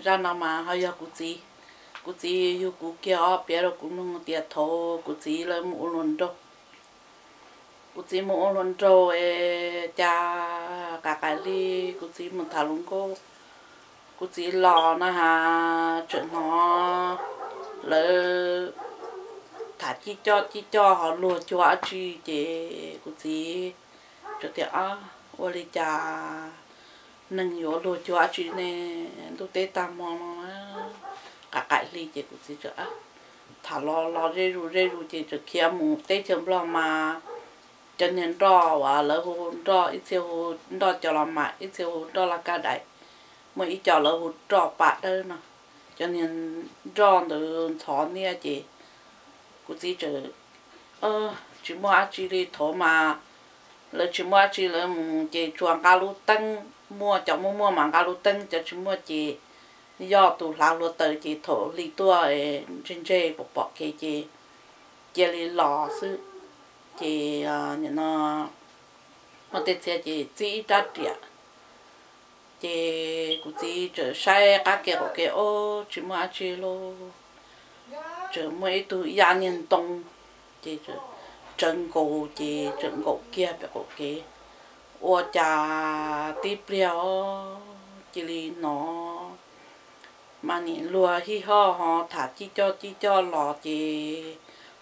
Zaj no mas ho yog kuv txiv, kuv txiv yug kuv kiag os, piav rau kuv mloog tias thaum kuv txiv lawv mus ua hluas nraug, kuv txiv mus ua hluas nraug es cas qaim qaim li, kuv txiv mus tham hluas nkauj, kuv txiv los na has tseem hnov lawv tham cib coj cib coj ho luag cuag dab tsi ces kuv txiv txawm tias, Ua li cas neeg yuav luag cuag dab tsi ne? Ntuj teb tag hmo no qaim qaim hli ces kuv txiv txawm tham los los ze zus ze zus ces txawm khiav mus teb chaws Nplog mas cov niag nroj uas lawv hu nroj, ib txhia hu nroj cov los mas, ib txhia hu nroj laj kab dais, muaj ib co lawv hu nroj pam dawb no. Cov niag nroj ntawd ntxhov niaj ces kuv txiv txawm tsis muaj dab tsi li thaum mas lawv tsis muaj dab tsi lawv mus ces tsuas nqa lub teeb, muaj cov muaj muaj mas nqa lub teeb, cov tsis muaj ces yog tus hlav hluav taws ces thaum hli tuaj ntseg ntseg pom pom kev ces cia li los xwb. Ces nim no muaj tej txhia ces txib ib rab riam. Ces kuv txiv txawm saib qab kev qaum kev, ob, tsis muaj dab tsi lauj. Txawm muaj ib tug ib yam niag ntoo, ces tsawv nkaus ces txawm nkaum kiag pem qaum kev. Ua cas tib pliag os cia li hnov mas nim luag hij hoj ho tham cib coj cib coj los ces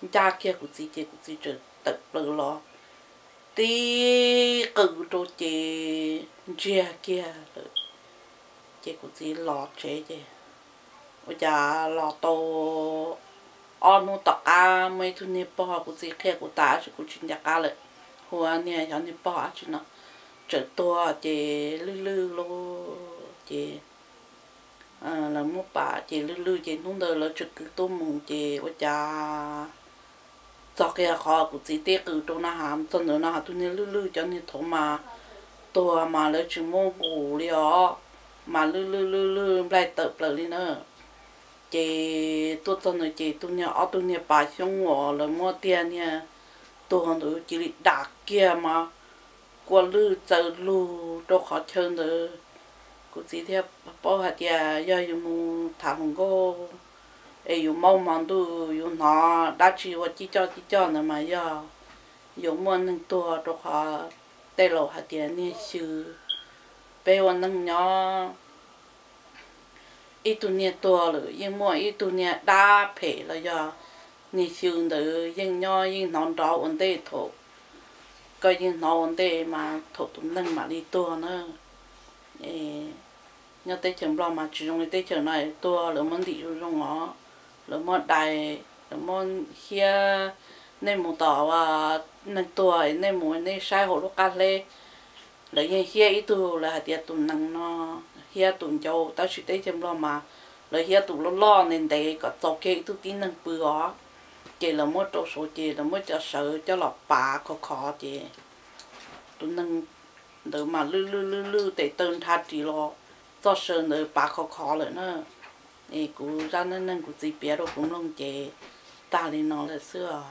ncaj kiag kuv txiv ces kuv txiv txawm tawm plaws los tib qws rau ces ntsiag kiag lawm. Ces kuv txiv los tsev ces ua cas los tau ob hnub tom qab muaj ib tug niag pog, kuv txiv qhia kuv tas tab sis kuv tsis nco qab lawm, hu niag xyov niag pog dab tsi no, txawm tuag ces lwj lwj lauj. Ces lawv muab pam ces lwj lwj ces hnub ntawd lawv txawm kwv tuaj mus ces ua cas txog kiag qhov kuv txiv tib qws rau na has, txog ntawd no has tus niag lwj lwj, cov niag thaum mas tuag mas lawv tsis muaj nqus li os, mas lwj lwj lwj lwj nplaig tawm plaws li na. Ces tuaj txog ntawd ces tus niag ob tug niag pas xyoob uas lawv muab tiag niag tuag ntawd cia li dam kiag mas kua lwj txaws lug rau qhov chaw ntawd. Kuv txiv thiaj paub hais tias yog yus mus tham hluas nkauj es yus maub hmo ntuj yus hnov dab tsi ua cib coj cib coj ntawd mas yog yus muaj neeg tuag rau qhov tej laus hais tias niag xyw, peb ua neeg nyob ib tug niag tuag lawm yeej muaj ib tug niag dab phem los yog niag xyw ntawd yeej nyob yeej hnov nrov ua ntej thaum, koj yeej hnov ua ntej mas thaum tus neeg mam li tuag na. Nyob teb chaws Nplog mas tsis zoo li teb chaws no, tuag lawv muab ntim zoo zoo os, lawv muab dai, lawv muab hiab. Nej mus tom neeg tuag nej mus nej saib hauv lub qab hleb, lawv yeej hiab ib tug, lawv hais tias tus nees no hiab tus ncauj, tab sis teb chaws Nplog mas lawv hiab tus loj loj ntev ntev kom txaus kiag ib tug tib neeg pw os. Ces lawv muab rau saud ces lawv muab cov sawv coj los pav khov khov ces tus neeg ntawd mas lwj lwj lwj lwj tes taw nrha ris los txoj saw ntawd pav khov khov lawm na. Es kuv zaj neej neeg kuv txiv piav rau kuv mloog ces tag li no lawm xwb os.